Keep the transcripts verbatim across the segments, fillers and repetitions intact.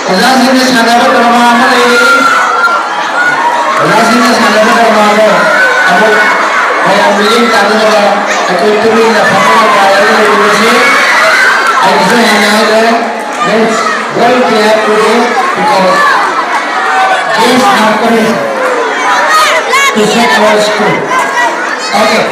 ꯑꯣꯖꯥꯁꯤꯡꯅ ꯁꯥꯟꯅꯕ ꯗ꯭ꯔꯃꯥ ꯑꯃ ꯂꯩꯔꯤ꯫ ꯑꯣꯖꯥꯁꯤꯡꯅ ꯁꯥꯟꯅꯕ ꯗ꯭ꯔꯃꯥꯗꯣ ꯑꯃꯨꯛ ꯃꯌꯥꯝ ꯃꯤꯠꯌꯦꯡ ꯇꯥꯅꯅꯕ ꯑꯩꯈꯣꯏ ꯇꯨꯃꯤꯟꯅ ꯐꯝꯃꯒ ꯉꯥꯏꯔꯒ ꯂꯩꯔꯤꯕꯁꯤ꯫ ꯑꯩꯅꯁꯨ ꯍꯥꯟꯅ ꯍꯥꯏꯈ꯭ꯔꯦ, let's well prepare today because guests are coming to set our school. Okay.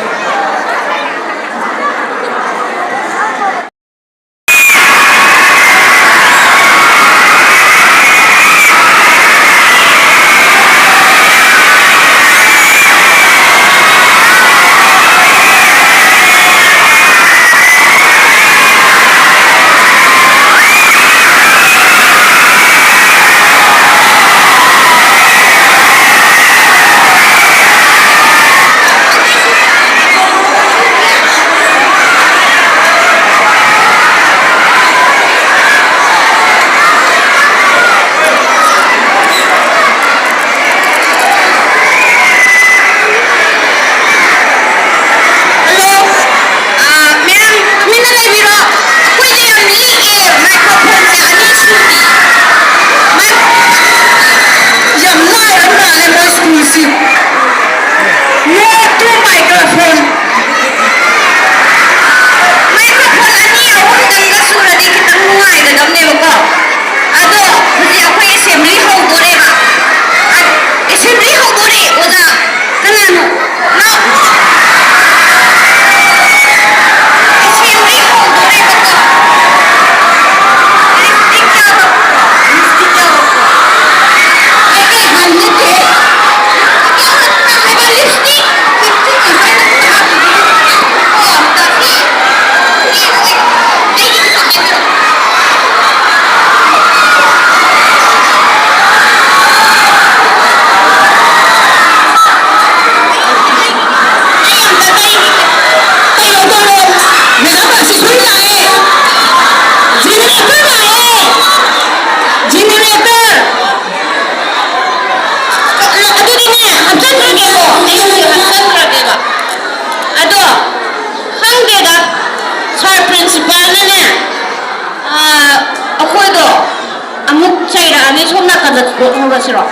ꯆꯩꯔꯛꯑꯅꯤ, ꯁꯣꯝ ꯅꯥꯀꯟꯗ ꯊꯣꯛꯍꯧꯔꯁꯤꯔꯣ?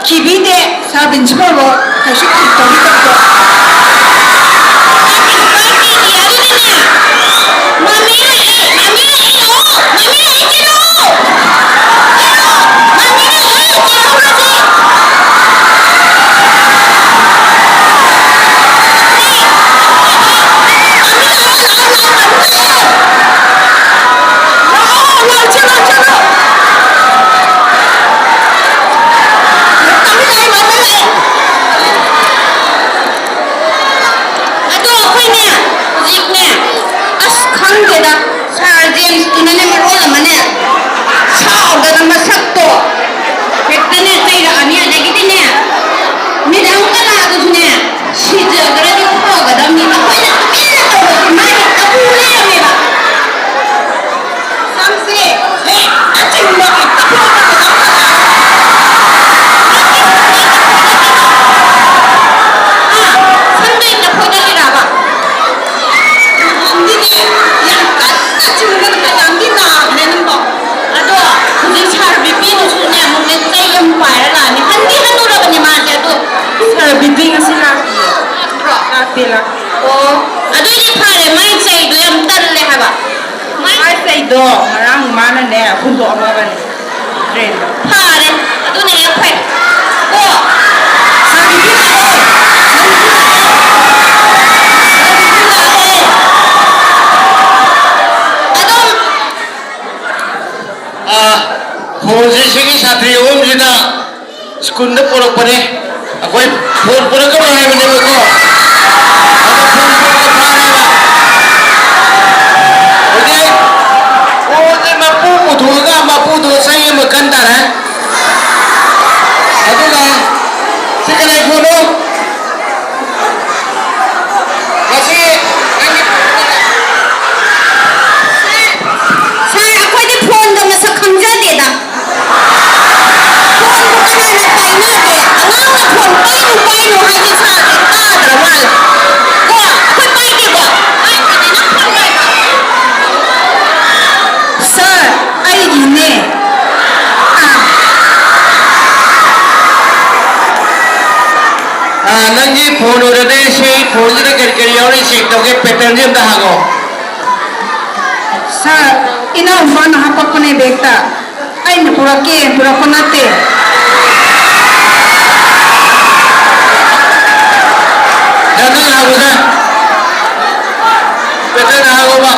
ꯀꯤꯕꯤꯗꯦ꯫ ꯁꯥꯔ ꯄ꯭ꯔꯤꯟꯁꯤꯄꯥꯜꯕꯣ ꯀꯩꯁꯨ ꯀꯤꯗꯧꯔꯤꯗꯕꯗꯣ꯫ ꯑꯗꯨꯗꯤꯅꯦ, ꯃꯃꯤ ꯂꯥꯛꯑꯦ, ꯃꯃꯤ ꯂꯥꯛꯑꯦ, ꯂꯥꯛꯑꯣ, ꯃꯃꯤ ꯂꯥꯛꯑꯦ, ꯆꯦꯜꯂꯛꯑꯣ꯫ ꯆꯦꯜꯂꯛꯑꯣ, ꯃꯃꯤ ꯂꯥꯛꯑꯦ, ꯆꯦꯜꯍꯧꯔꯁꯤ꯫ ꯂꯥꯛꯑꯣ, ꯂꯥꯛꯑꯣ, ꯆꯦꯜꯂꯣ, ꯆꯦꯜꯂꯣ꯫ ꯑꯗꯣ ꯑꯩꯈꯣꯏꯅꯦ, ꯍꯧꯖꯤꯛꯅꯦ, ꯑꯁ, ꯈꯪꯗꯦꯗ, ꯁꯥꯔ ꯖꯦꯝꯁꯇꯨꯅꯅꯦ ꯃꯔꯣꯜ ꯑꯃꯅꯦ, ꯁꯥꯎꯗꯅ ꯃꯁꯛꯇꯣ ꯍꯦꯛꯇꯅꯦ ꯆꯩꯔꯛꯑꯅꯤ꯫ ꯑꯗꯒꯤꯗꯤꯅꯦ, ꯃꯦꯗꯥꯝ ꯀꯂꯥꯗꯨꯁꯨꯅꯦ, ꯁꯤꯖꯈ꯭ꯔꯗꯤ ꯐꯒꯗꯕꯅꯤ꯫ ꯑꯩꯈꯣꯏꯅ ꯇꯨꯃꯤꯟꯅ ꯇꯧꯕꯁꯤ ꯃꯥ ꯍꯦꯛꯇ ꯎ ꯂꯩꯔꯝꯃꯦꯕ꯫ ꯁꯝꯁꯦ ꯍꯦꯛꯇ ꯆꯤꯡꯕ, ꯍꯦꯛꯇ ꯐꯣꯏꯕ꯫ ꯍꯥ? ꯁꯝꯗꯣ ꯍꯦꯛꯇ ꯐꯣꯏꯗꯠꯂꯤꯔꯕ? ꯅꯍꯥꯟꯗꯤꯅꯦ ꯌꯥꯝ ꯀꯟꯅ ꯆꯤꯡꯕꯗ ꯐꯅꯌꯥꯝꯗꯤ ꯅꯥꯕꯅꯦ ꯅꯪꯕꯣ꯫ ꯑꯗꯣ ꯍꯧꯖꯤꯛ ꯁꯥꯔ ꯕꯤꯄꯤꯗꯨꯁꯨꯅꯦ ꯑꯃꯨꯛꯅꯦ ꯆꯩ ꯑꯃ ꯄꯥꯏꯔ ꯂꯥꯛꯑꯅꯤ꯫ ꯍꯟꯗꯤ ꯍꯟꯅꯨꯔꯕꯅꯦ ꯃꯥꯁꯦ꯫ ꯑꯗꯣ ꯁꯥꯔ ꯕꯤꯄꯤ ꯉꯁꯤ ꯂꯥꯛꯇꯤꯌꯦ꯫ ꯂꯥꯛꯇ꯭ꯔꯣ? ꯂꯥꯛꯇꯦ, ꯂꯥꯛꯇꯦ꯫ ꯑꯣ, ꯑꯗꯨꯏꯗꯤ ꯐꯔꯦ, ꯃꯥꯏ ꯆꯩꯗꯣ ꯌꯥꯝ ꯇꯜꯂꯦ ꯍꯥꯏꯕ꯫ ꯃꯥꯏ ꯆꯩꯗꯣ ꯉꯔꯥꯡ ꯃꯥꯅꯅꯦ ꯍꯨꯟꯗꯣꯛꯑꯝꯃꯕꯅꯦ ꯗ꯭ꯔꯦꯟꯗ꯫ ꯐꯔꯦ, ꯑꯗꯨꯅ ꯍꯦꯛ ꯐꯩ꯫ ꯀꯣ? ꯁꯥꯔ ꯕꯤꯄꯤ ꯂꯥꯛꯑꯦ! ꯁꯥꯔ ꯕꯤꯄꯤ ꯂꯥꯛꯑꯦ! ꯁꯥꯔ ꯕꯤꯄꯤ ꯂꯥꯛꯑꯦ! ꯑꯗꯨꯝ ꯑꯥ, ꯐꯣꯟꯁꯦ ꯁꯤꯒꯤ ꯁꯥꯇ꯭ꯔꯤ ꯑꯍꯨꯝꯁꯤꯅ ꯁ꯭ꯀꯨꯜꯗ ꯄꯨꯔꯛꯄꯅꯦ꯫ ꯑꯩꯈꯣꯏ ꯐꯣꯟ ꯄꯨꯔꯛꯀꯅꯨ ꯍꯥꯏꯕꯅꯦꯕꯀꯣ꯫ ꯑꯗꯣ ꯐꯣꯟ ꯄꯨꯔꯛꯑ ꯐꯥꯔꯦꯕ꯫ ꯍꯧꯖꯤꯛ ꯐꯣꯟꯁꯦ ꯃꯄꯨ ꯄꯨꯊꯣꯛꯑꯒ ꯃꯄꯨꯗꯣ ꯆꯩ ꯑꯃ ꯀꯟ ꯇꯥꯔꯦ꯫ ꯑꯗꯨꯒ ꯁꯤ ꯀꯅꯥꯏ ꯐꯣꯟꯅꯣ? ꯃꯁꯤ ꯅꯪꯒꯤ ꯁꯥꯔ, ꯑꯩꯈꯣꯏꯗꯤ ꯐꯣꯟꯒ ꯃꯁꯛ ꯈꯪꯖꯗꯦꯗ꯫ ꯐꯣꯟꯕꯨ ꯀꯅꯥꯅ ꯄꯥꯏꯅꯒꯦ? ꯑꯉꯥꯡꯅ ꯐꯣꯟ ꯄꯥꯏꯅꯨ, ꯄꯥꯏꯅꯨ ꯍꯥꯏꯁꯦ ꯁꯥꯔꯁꯦ ꯇꯥꯗ꯭ꯔꯕ? ꯅꯪꯒꯤ ꯐꯣꯟ ꯑꯣꯏꯔꯗꯤ ꯁꯤ ꯐꯣꯟꯁꯤꯗ ꯀꯔꯤ ꯀꯔꯤ ꯌꯥꯎꯔꯤ ꯆꯦꯛ ꯇꯧꯒꯦ, ꯄꯦꯇꯔꯟꯁꯤ ꯑꯝꯇ ꯍꯥꯡꯉꯣ꯫ ꯁꯥꯔ, ꯏꯅꯥꯎꯅꯨꯄꯥꯅ ꯍꯥꯞꯄꯛꯄꯅꯦ ꯕꯦꯛꯇ꯫ ꯑꯩꯅ ꯄꯨꯔꯛꯀꯦ ꯄꯨꯔꯛꯄ ꯅꯠꯇꯦ꯫ ꯅꯪ ꯍꯥꯡꯉꯨꯗ꯫ ꯄꯦꯇꯔꯟ ꯍꯥꯡꯉꯣꯕ꯫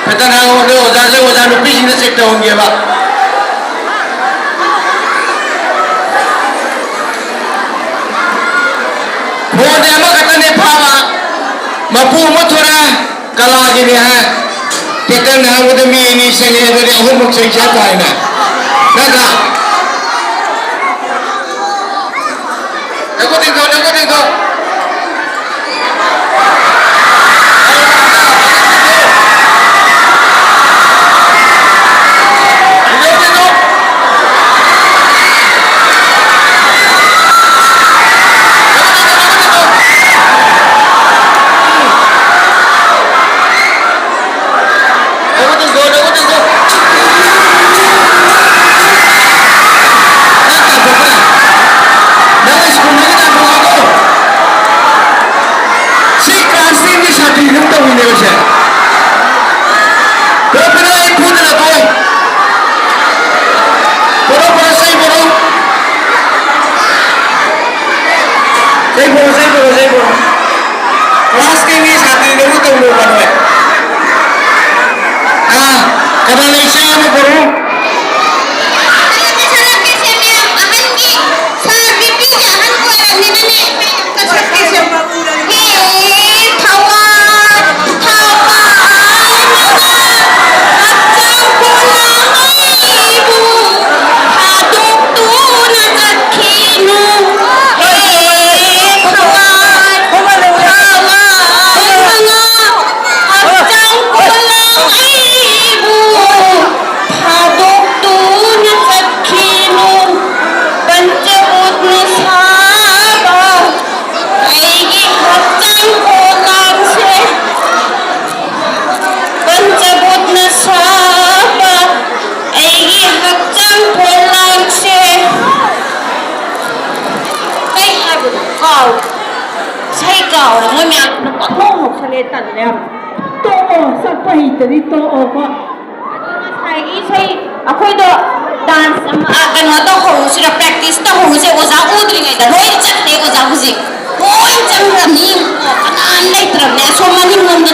ꯄꯦꯇꯔꯟ ꯍꯥꯡꯉꯣ, ꯑꯗꯣ ꯑꯣꯖꯥꯁꯦ, ꯑꯣꯖꯥ ꯅꯨꯄꯤꯁꯤꯡꯗ ꯆꯦꯛ ꯇꯧꯍꯟꯒꯦꯕ꯫ ꯐꯣꯟꯁꯦ ꯑꯃꯈꯛꯇꯅꯦ ꯐꯥꯕ꯫ ꯃꯄꯨ ꯑꯃ ꯊꯣꯔꯛꯑꯦ, ꯀꯂꯥꯒꯤꯅꯦ ꯍꯥꯏ꯫ ꯄꯦꯇꯔꯟ ꯍꯥꯡꯕꯗ ꯃꯤ ꯑꯅꯤ ꯆꯪꯉꯦ, ꯑꯗꯨꯗꯤ ꯑꯍꯨꯝꯃꯨꯛ ꯆꯪꯁꯦ ꯍꯥꯏꯇꯥꯔꯦꯅꯦ꯫ ꯅꯠꯇ꯭ꯔꯥ? ꯅꯈꯨꯠ ꯇꯤꯡꯊꯣꯛ, ꯅꯈꯨꯠ ꯇꯤꯡꯊꯣꯛ꯫ ꯅꯪ ꯇꯥꯟꯊꯣꯛꯄ꯭ꯔꯥ? ꯅꯪ ꯁ꯭ꯀꯨꯜꯗꯒꯤ ꯇꯥꯟꯊꯣꯛꯑꯕꯣ? ꯁꯤ ꯀ꯭ꯂꯥꯁ ꯇꯦꯟꯒꯤ ꯁꯥꯇ꯭ꯔꯤꯗꯨ ꯇꯧꯔꯤꯅꯦꯕ ꯁꯦ꯫ ꯄꯨꯔꯛꯄꯗꯣ ꯑꯩ ꯐꯨꯗꯅ ꯇꯣꯛꯑꯣ꯫ ꯄꯨꯔꯛꯑꯣ, ꯄꯨꯔꯛꯑꯣ, ꯆꯩ ꯄꯨꯔꯛꯑꯣ꯫ ꯆꯩ ꯄꯨꯔꯛꯑꯣ, ꯆꯩ ꯄꯨꯔꯛꯑꯣ, ꯆꯩ ꯄꯨꯔꯛꯑꯣ꯫ ꯀ꯭ꯂꯥꯁ ꯇꯦꯟꯒꯤ ꯁꯥꯇ꯭ꯔꯤꯗꯕꯨ ꯇꯧꯅꯨ ꯀꯥꯏꯅ꯫ ꯑꯥ, ꯀꯅꯥꯅ ꯏꯁꯩ ꯑꯃ ꯄꯨꯔꯛꯎ? ꯁꯥꯔ, ꯕꯤ ꯄꯤꯁꯦ ꯑꯍꯟ ꯑꯣꯏꯔꯕꯅꯤꯅꯅꯦ, ꯏꯁꯩ ꯑꯝꯇ ꯁꯛꯀꯦꯁꯦ꯫ ꯍꯦ ꯊꯋꯥꯏ, ꯊꯋꯥꯏ ꯃꯉꯥ, ꯍꯛꯆꯥꯡ ꯄꯨꯝꯅꯃꯛ ꯑꯩꯕꯨ ꯊꯥꯗꯣꯛꯇꯨꯅ ꯆꯠꯈꯤꯅꯨ꯫ ꯍꯦ ꯊꯋꯥꯏ, ꯊꯋꯥꯏ ꯃꯉꯥ, ꯍꯛꯆꯥꯡ ꯄꯨꯝꯅꯃꯛ ꯑꯩꯕꯨ ꯊꯥꯗꯣꯛꯇꯨꯅ ꯆꯠꯈꯤꯅꯨ꯫ ꯄꯟꯆꯚꯨꯠꯅ ꯁꯥꯕ ꯑꯩꯒꯤ ꯌꯥꯝ ꯇꯣꯛꯑꯣ, ꯁꯛꯄ ꯍꯩꯇꯗꯤ ꯇꯣꯛꯑꯣꯀꯣ꯫ ꯉꯁꯥꯏꯒꯤ ꯏꯁꯩ ꯑꯩꯈꯣꯏꯗꯣ ꯗꯥꯟꯁ ꯑꯃ, ꯑ, ꯀꯩꯅꯣ ꯇꯧꯍꯧꯁꯤꯔ, ꯄ꯭ꯔꯦꯛꯇꯤꯁ ꯇꯧꯍꯧꯁꯦ ꯑꯣꯖꯥ ꯎꯗ꯭ꯔꯤꯉꯩꯗ꯫ ꯂꯣꯏ ꯆꯠꯈ꯭ꯔꯦ ꯑꯣꯖꯥ ꯍꯧꯖꯤꯛ꯫ ꯂꯣꯏ ꯆꯪꯈ꯭ꯔꯕꯅꯤ꯫ ꯀꯅꯥꯝ ꯂꯩꯇ꯭ꯔꯕꯅꯦ ꯑꯁꯣꯝ ꯃꯅꯤꯡꯂꯣꯝꯗ꯫